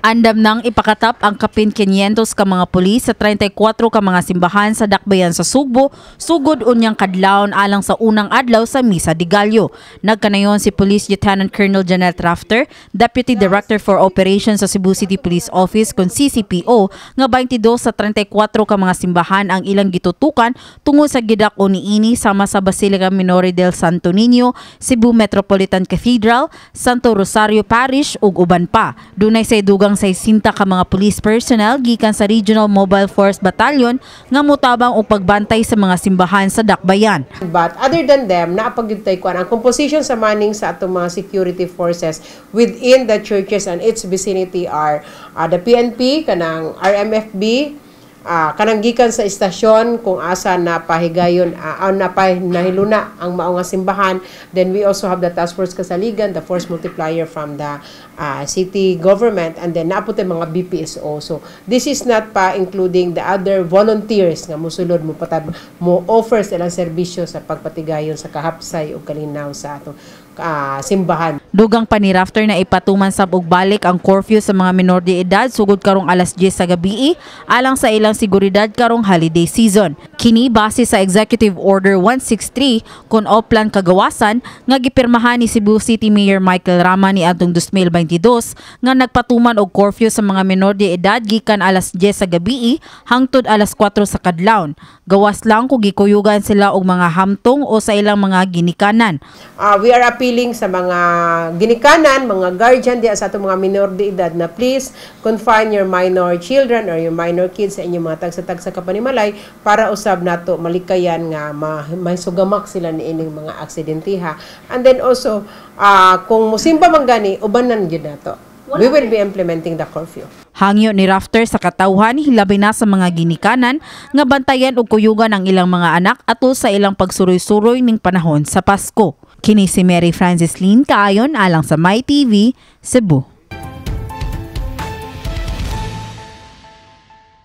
Andam nang ipakatap ang kapin 500 ka mga pulis sa 34 ka mga simbahan sa dakbayan sa Sugbo sugod unyang kadlawon alang sa unang adlaw sa Misa de Gallo. Nagkanayon si Police Lieutenant Colonel Janet Rafter, Deputy Director for Operations sa Cebu City Police Office kon CCPO, nga 22 sa 34 ka mga simbahan ang ilang gitutukan tungod sa gidak-o niini, sama sa Basilica Minore del Santo Niño, Cebu Metropolitan Cathedral, Santo Rosario Parish ug uban pa. Dunay say dugang 60 ka mga police personnel gikan sa Regional Mobile Force Battalion nga motabang og pagbantay sa mga simbahan sa dakbayan. But other than them, naa pa gyud tay kuan, ang composition sa manning sa atong mga security forces within the churches and its vicinity are the PNP, kanang RMFB, kanang gikan sa istasyon kung asa na pahigayon na nahiluna ang mao nga simbahan. Then we also have the Task Force Kasaligan, the force multiplier from the city government, and then naa pod mga BPSO. So this is not pa including the other volunteers nga musulod, mo patab, mo offer silang serbisyo sa pagpatigayon sa kahapsay ug kalinaw sa atong simbahan. Dugang pa ni Rafter na ipatuman sab og balik ang curfew sa mga minor de edad sugod karong alas 10 sa gabi alang sa ilang seguridad karong holiday season. Kini base sa Executive Order 163 kon Oplan Kagawasan nga gipirmahan ni Cebu City Mayor Michael Rama ni adtong 2022 nga nagpatuman og curfew sa mga minor de edad gikan alas 10 sa gabi hangtod alas 4 sa kadlawon. Gawas lang kung gikuyugan sila og mga hamtong o sa ilang mga ginikanan. We are appealing sa mga ginikanan, mga guardian diya sa atong mga minor de edad na please confine your minor children or your minor kids sa inyong mga tagsa-tagsa ka panimalay para usab nato malikayan nga ma mahisugamak sila niining mga aksidentiha. And then also, kung musimba man gani, ubanan gyud nato. We will be implementing the curfew. Hangyo ni Rafter sa katawhan, hilabi na sa mga ginikanan, nga bantayan og kuyugan ang ilang mga anak atol sa ilang pagsuroy-suroy ning panahon sa Pasko. Kini si Mary Francis Lynn Kaayon alang sa My TV, Cebu.